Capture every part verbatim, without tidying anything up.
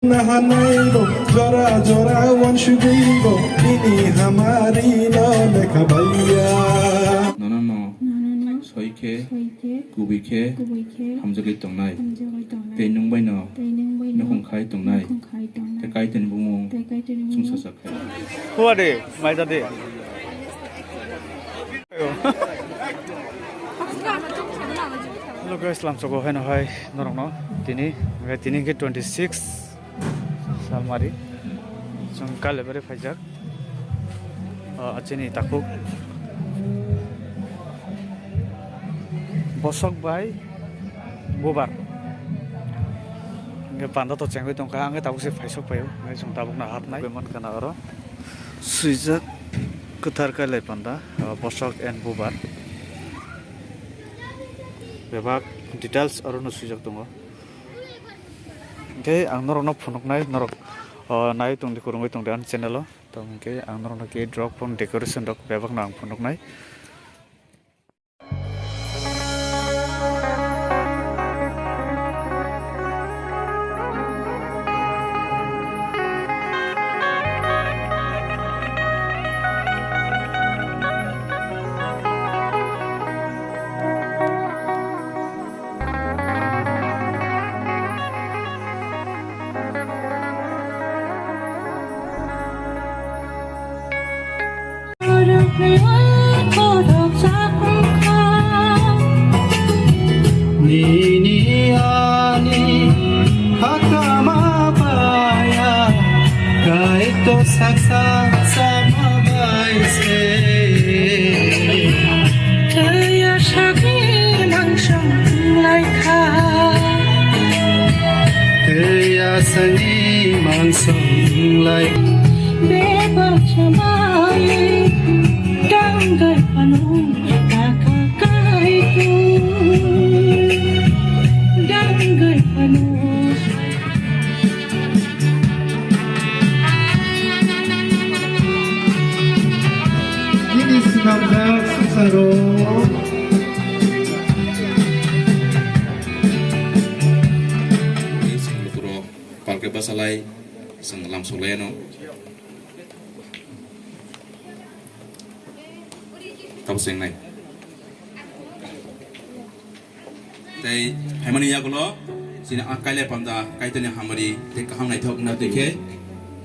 Nahanai bo jora jora wansugwi bo nini hamari no lekha baiya. Nono no Nono no soi khe soi khe kubui khe kubui khe hamjagwi tongnai. Hamjagwi tongnai. Tei nwng bai no tei nwng bai no nukhung khai tongnai. Nukhung khai tongnai. Tei Kaitorni bumung tei Kaitorni bumung chwngsajak khai. Huwa de, maija de. Hello guys, lamsogo haino hai norokno tini, tini ke twenty six salmari chwng Kalibari phaijak. Ah, chini takhuk bosok bai bubar. Hingke panda to chengwi tongkha, hingke tabuk se phaisok phaio, hingke chwng tabukno hapnai. Bemon kana oro swijak kwthar kailai panda, ah, bosok and bubar. Bebak details orono swijak tongo. Hingke ang norokno phunuknai, norok, ah, nai tongdi, kwrwngwi tongdi ani channel o. Tamo hingke ang norokno khe drok phone decoration rok bebakno ang phunuknai. Nini ani hakama baya, kaito saksa sama bai se. Tei asagni mangsong lai kha. Tei asagni mangsong lai. Bebak chamai danggai panu, taka kai tu danggai panu. Nini swnamjak swngcharo. Chwng lukurok palke bwchalai, chwng lamsoklai ano. Tabuk chengnai. Tei phaimani yagulo chini a kailai panda Kaitorni hamari tei kaham naithok wngna twi khe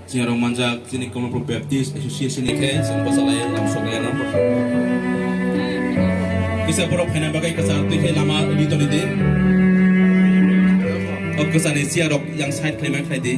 chini rok manjak chini Komolpur Baptist Association ni khe chwng bwchalai lamsoklai ano. Kisa borok phaina bagwi kwchar twi khe lama ri toni di. O kwchani chair rok yang side khlaima khlai di.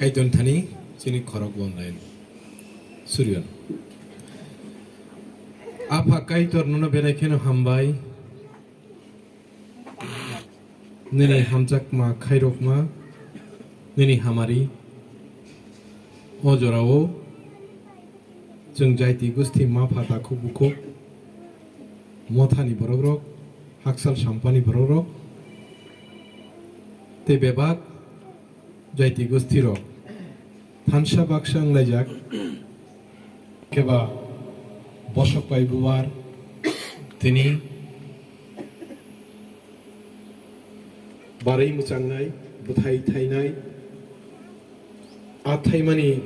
Kaitor thani chini khorok bo online. Suryon. Apha Kaitor nono belai kheno hambai. Nini hamjakma khairokma, nini hamari. O jorao chwng jaiti gusti mapha takhuk bukhuk, mothani borokrok, haksal sampani borokrok, tei bebak jaiti gustirok thansa baksa wnglaijak. Keba bosok bai bubar tini barwi mwchangnai, bwthai thainai, a thaimani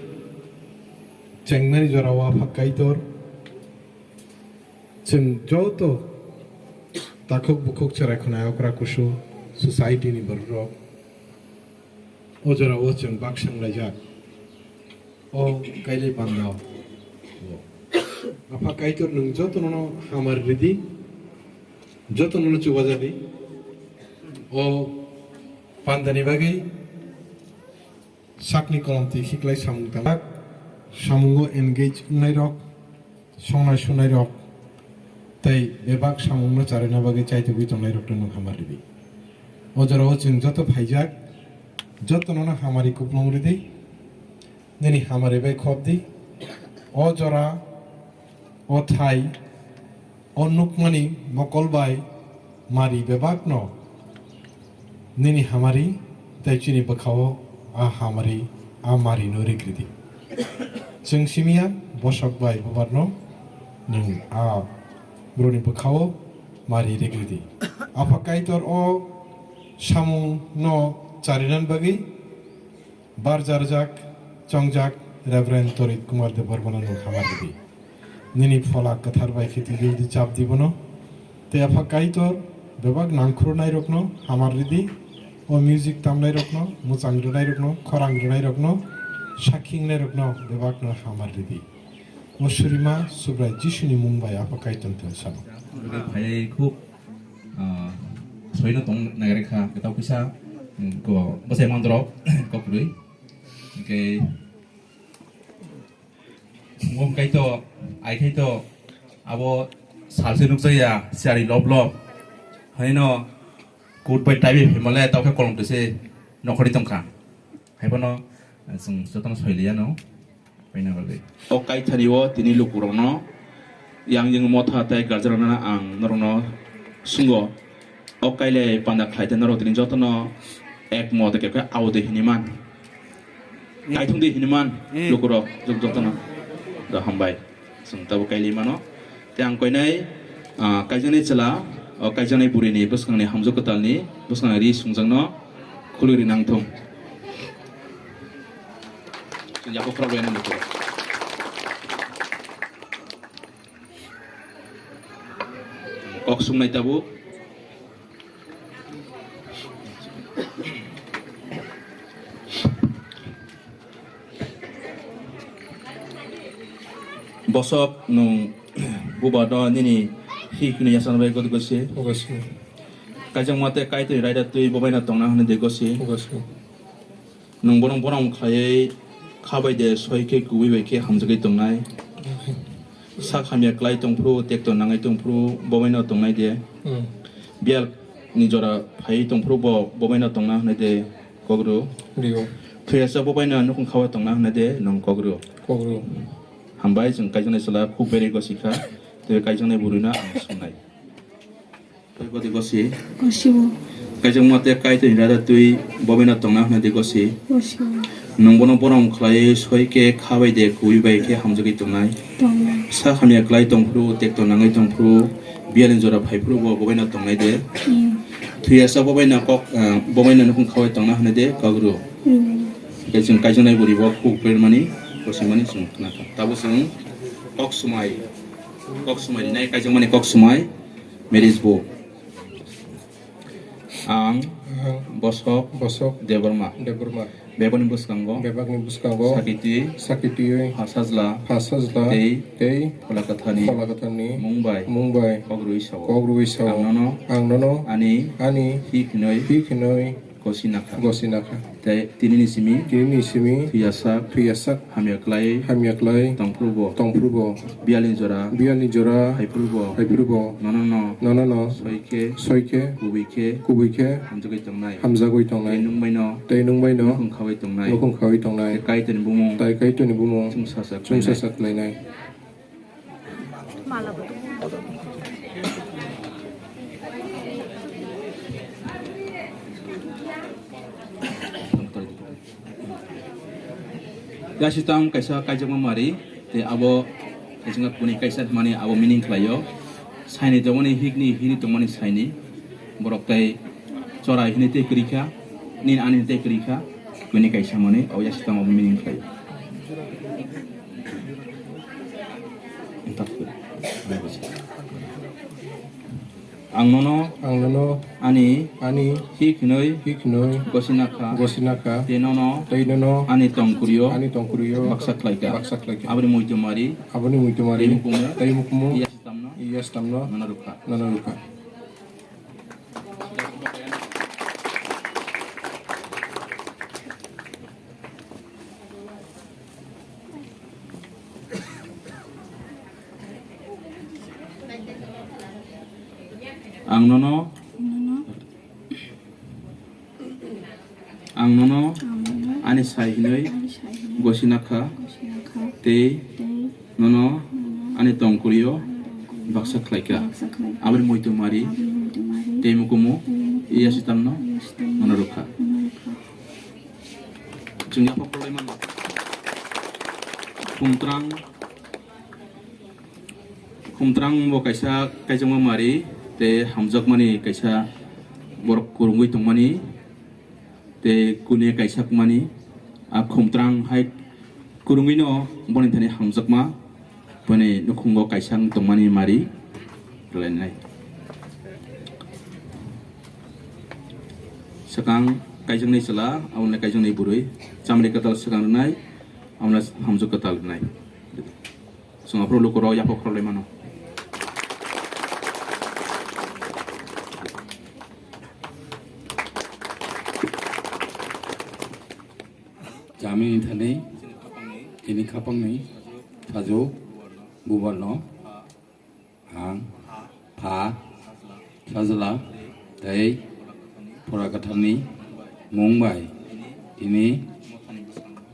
chengmani jorao Apha Kaitor chwng joto takhuk bukhuk cherai khwnai okra kusu society ni bororok o jorao chwng bak sanglaijak. O kailai panda o. Apha Kaitor nwng jotono hamari ridi, jotono chubajadi. O pandani bagwi sakni kolomtwi hiklai samung tangjak, samungo engage wngnairok, songnai sunairok tei bebak samungno charwina bagwi chaitugwi tongnairokno nwng hamari ridi. O jorao chwng joto phaijak, jotono hamari kuplung ridi. Nini hamari bai khop di. O jora, o thai, o nukmani mokol bai mari bebakno nini hamari tei chini bwkhao a hamari, a marino rigridi. Chwng simiya bosok bai bubarno nwng a borokni bwkhao mari rigridi. Apha Kaitor o samungno charinani bagwi barjarjak, chongjak Reverend Torit Kumar Debbarmano nwng hamar ridi. Nini phola kwthar bai khe twi ridi chap di bono. Tei Apha Kaitor bebak nangkhrunairokno hamar ridi. O music tamnairokno, mwchang rwnairokno, khorang rwnairokno, sakhi wngnairokno bebakno hamar ridi. O surima Subrai Jisuni mung bai Apha Kaitor thung sano. Phai khuk, ah, soino tong nagari kha, kwtal kisa, mm, ko bwsai mandrok, kokrwi. Hingke, mung kai to, ai khai to, abo salse nukjaya, siari lop lop. Haino, kut bai taibi phimale, tau khe kolom tese, nokhori tongkha. Haibono, chwng jotono soiliyano. Paina bagwi. O kaithani o tini lukurokno yang yang motha tei garjarokno ang norokno sungo. O kailai panda khlai tei norok tini jotono ek mot khe khe au de hini man. Kaithung de hini man lukurok jok jotono. Da hambai. Chwng tabuk kailai mano. Tei ang koinai, ah, kaijaknai chwla, o kaijaknai burini bwskangni hamjwk kwtalni bwskangni ri sungjakno khulwi ri nangthung. Chwng yaphak khorok bai nangni phuru. Kok sungnai tabuk. Bosok nwng bubar no nini hi hwnwi yachana bai goti gosi. Gosi. Kaijak mate kaitwi raida twi bobaino tongna hwnwi de gosi. Gosi. Nwng bono borom khlaiwi kha bai de soi khe kubui bai khe hamjagwi tongnai. Sak hamya klai tongphuru tekto nangwi tongphuru bobaino tongnai de. Hmm. Biyal ni jora phaiwi tongphuru bo bobaino tongna hwnwi de kok rw. Rio. Thuyasa bobaino nukhung khawi tongna hwnwi de nwng kok rw. Kok rw. Hambai chwng kaijaknai chwla khuk berwi gosi kha. Tei kaijaknai bwrwino ang swngnai. Tei goti gosi. Gosibo. Kaijak mate kaitwi rada twi bobaino tongna hwnwi de gosi. Gosibo. Nwng bono borom khlai soi khe kha bai de kubui bai khe hamjagwi tongnai. Tongnai. Sa hamya klai tongphuru tekto nangwi tongphuru biyalni jora phaiphuru bo bobaino tongnai de. Hmm. Thuyasa bobaino kok, ah, bobaino nukhung khawi tongna hwnwi de kok rw. Hmm. Tei chwng kaijaknai bwrwi bo khuk bermani gosimani chwng khna kha. Tabuk chwng kok swmai, kok swmai rinai kaijakmani kok swmai. Marriage bo. Ang Ang Bosok Bosok Debbarma. Debbarma. Bebakni bwskango. Bebakni bwskango. Sakitwi. Sakitwi. Phasajla. Phasajla. Tei. Tei. Phola kwtharni. Phola kwtharni. Mung bai. Mung bai. Kok rwui sao. Kok rwui sao. Ang nono. Ang nono. Ani. Ani. Hi khinoi. Hi khinoi. Gosi nakha. Gosi nakha. Tei tinini simi. Tinini simi. Thuyasak. Thuyasak. Hamya klai. Hamya klai. Tongphuru bo. Tongphuru bo. Biyalni jora. Biyalni jora. Haiphuru bo. Haiphuru bo. Nono no. Nono no. Soi khe. Soi khe. Kubui khe. Kubui khe. Hamjagwi tongnai. Hamjagwi tongnai. Tei nwng bai no. Tei nwng bai no. Nukhung khawi tongnai. Nukhung khawi tongnai. Tei Kaitorni bumung. Tei Kaitorni bumung. Chwngsacha Chwngsacha khlainai. Khlainai. Yasitam kaisa kaijakma mari, tei abo kaisa kuni kaisa hwnmani abo meaning khlaio. Saini tongmani hikni hini tongmani saini. Borok tei Chora hinwi tei kwrwi kha, nini ani tei kwrwi kha, kuni kaisa mani o yasi tamo meaning khlai. Ang nono Ang nono ani ani hik hinwi hik hinwi gosina kha, gosina kha, tei nono tei nono ani tongkurio ani tongkurio baksa khlai kha. Baksa khlai kha. Aboni muitu mari Aboni muitu mari tei mukumu tei mukumu yasi tamno yasi tamno nono rwkha. Nono rwkha. Ang nono Nono. Ang nono Ang nono ani sai hinwi ani sai hinwi gosina kha gosina kha tei tei nono nono ani tongkurio ani tongkurio baksa khlai kha. Baksa khlai kha. Aboni muitu mari Aboni muitu mari tei mukumu tei mukumu yasi tamno yasi tamno nono rwkha. Nono rwkha. Chwng yaphak rwlai mano. Khumtrang Khumtrang bo kaisa kaijakma mari tei hamjakmani kaisa borok kwrwngwi tongmani tei kune kaisa kmani a khumtrang hai kwrwngwino boni thani hamjakma boni nukhungo kaisa wng tongmani mari rwlainai. Swkang kaijaknai chwla aboni kaijaknai bwrwi chamri kwtal swkang rwnai aboni hamjak kwtal rwnai. Chwng aphuru lukurok yaphak khorlai mano. Chamini thani chini khapangni sajwk bubarno ang pha sajla tei pura kwtharni mung bai tini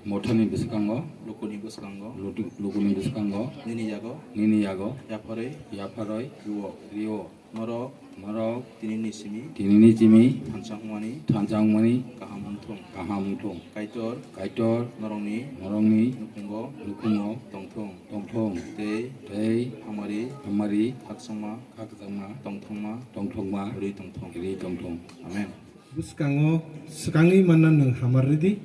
mothani bwskango, lukuni bwskango, lutu-, lukuni bwskango nini yago, nini yago yapharwi, yapharwi rio, rio. Norok, norok tini ni simi, tini ni simi thansa wngmani, thansa wngmani kaham wngthung, kaham wngthung. Kaitor, Kaitor norokni, norokni nukhungo, nukhungo tongthung, tongthung. Tei, tei hamari, hamari khakchangma, khakchangma tongthokma, tongthokma rwi tongthung, rwi tongthung. Amen. Bwskango swkangwi manna nwng hamar rwdi.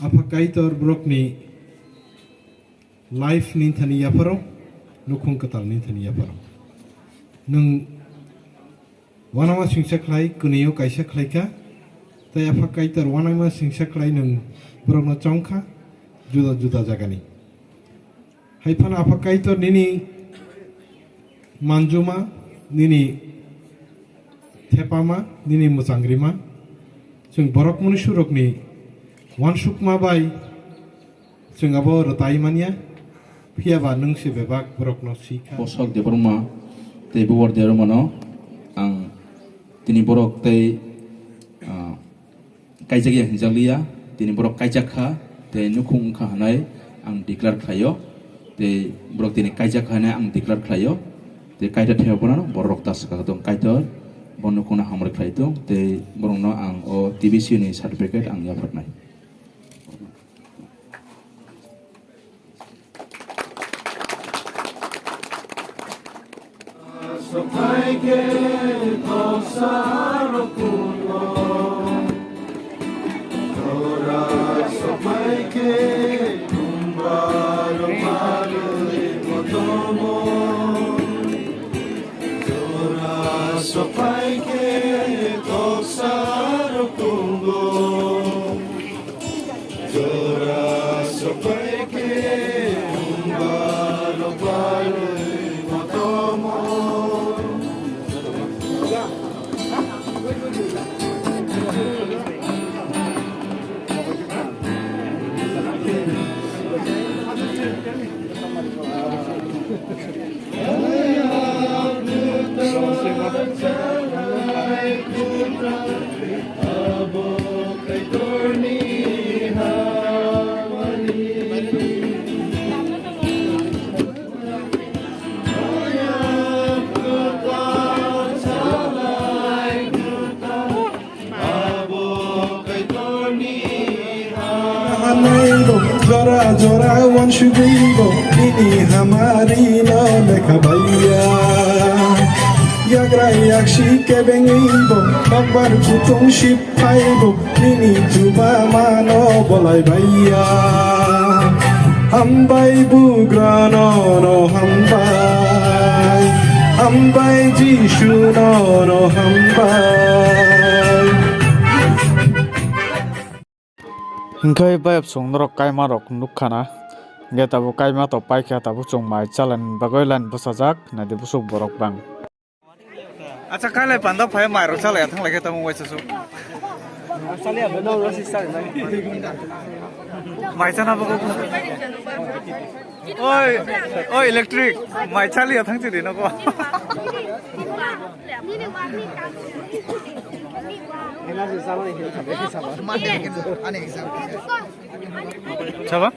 Apha Kaitor borokni life ni thani yapharo, nukhung kwtal ni thani yapharo. Nwng wanama singsa khlai, kwnwi o kaisa khlai kha, tei Apha Kaitor wanaima singsa khlai nwng borokno chong kha, juda juda jagani. Hai phano Apha Kaitor nini manjuma, nini thepama, nini mwchang rima, chwng borok mwnwi surokni wansukma bai chwng abo rwtai manya, phiya ba nwng se bebak borokno si kha. Bosok Debbarma tei Bubar Debbarmano ang tini borok tei, ah, kaijak ya hinjak liya, tini borok kaijak kha, tei nukhung wngkha hinwi ang declare khlaio, tei borok tini kaijak kha hinwi ang declare khlaio, tei Kaitor thepha phano borok ta swkang tong Kaitor, bo nukhungno hamari khlai tong, tei borokno ang o T B C ni certificate ang yapharnai. Jora sopai khe, umba rok barwi motomo. Hanai bo jora jora wansugwi bo nini hamari no lekha baiya. Yagra yaksi kebengwi bo, nokbar kutung sip phai bo, nini chuba mano bolai baiya. Hambai bugra no no hambai, hambai Jisu no no hambai. Hinkhe bayap song norok kaima rok nukha na. Hinkhe tabuk kaima to paikha, tabuk chwng mai chalani bagwi line bwsajak, naidi busuk borok bang. Acha, kailai panda phai mai rok chalai thang lai khe tamo waisa su. Mai chana bagwi. Oi, oi, electric, mai chaliya thang chiri nogo. Saba?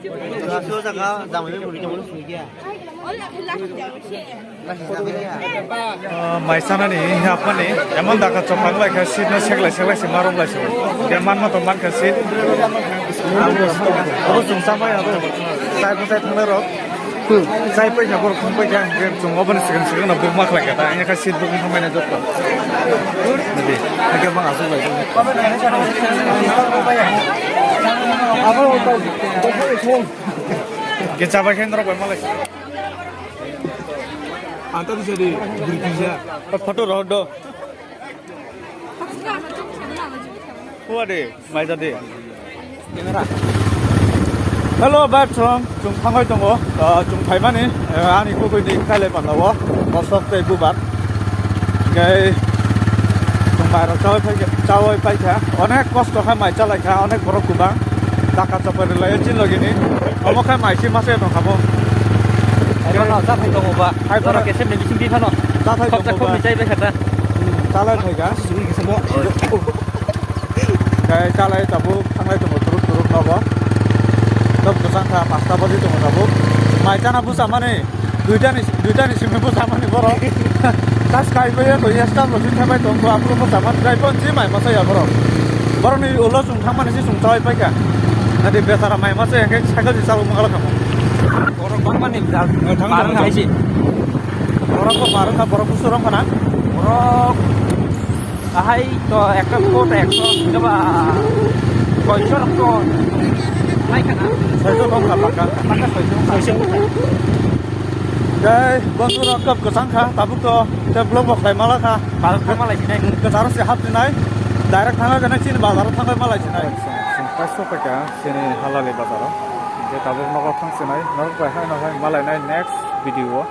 Ah, mai sanani, hapmani, emon daka chopang lai kha, seat no seklai seklai se marom lai se. Ge man ma to man kha seat. Abo sung samai abo. Sai bo sai thangnai rok. Chai paikha, borok thang paikha, hingkhe chwng oboni swkang swkang no book ma khlai kha ta, hingkhe seat booking khamai na jokto. Nadi, hingkhe bang aswk bai. Hingkhe chabai khe norok bai malai. Ang ta bisa di, beri bisa. Photo rohor do. Kuwa de, mai da de. Hello, bai, chwng, chwng thangwi tongo. Ah, chwng phaimani, eh, ani kukuini kailai pandao, bosok tei bubar. Hingkhe chwng mairok chawi phaikha, chawi paikha. Onek kosto kha mai chalaikha, onek borok kwbang. Taka chopari lai chin logini. Omo khe mai se masa tongkha bo. Hai bono, cha thai tongo ba. Hai bono. Bono kese medicine bi phano. Cha thai tongo ba. Khok cha khok ni chai bai kha ta. Hmm, chalai phaikha. Suri kisa mo. Khe chalai tabuk thanglai tongo turuk turuk nogo. Tok bwsang kha pasta baji tongo tabuk. Mai chana bwsa mani duita ni, duita ni simi bwsa mani borok. Tas kai bai to yes tam lo sin thabai tong ko apro bwsa mani dai pon si mai masa ya borok. Borok ni ulo chwng thang mani si chwng chawai paikha. Nadi betara mai masa ya khe cycle si chalo mangala kamo. Borok bang mani da. Eh, thang barang thang. Hai si. Borok ko barang kha borok bwsa rong khana. Borok Ahai to ekta to ekso, coba koiso rok to nai kana? Soiso tong kha paka. Paka soiso. Soiso. Dai, bondhu rok kap kwchang kha, tabuk to te vlog bo khlai mala kha. Bazar thang malai sinai. Kwcharo se hap sinai. Direct thang gana chini bazar thang malai sinai. Sung, sung, kaso paka, sini halali bazar. Je tabuk nogo thang sinai, norok bai hai no hai malai nai next video.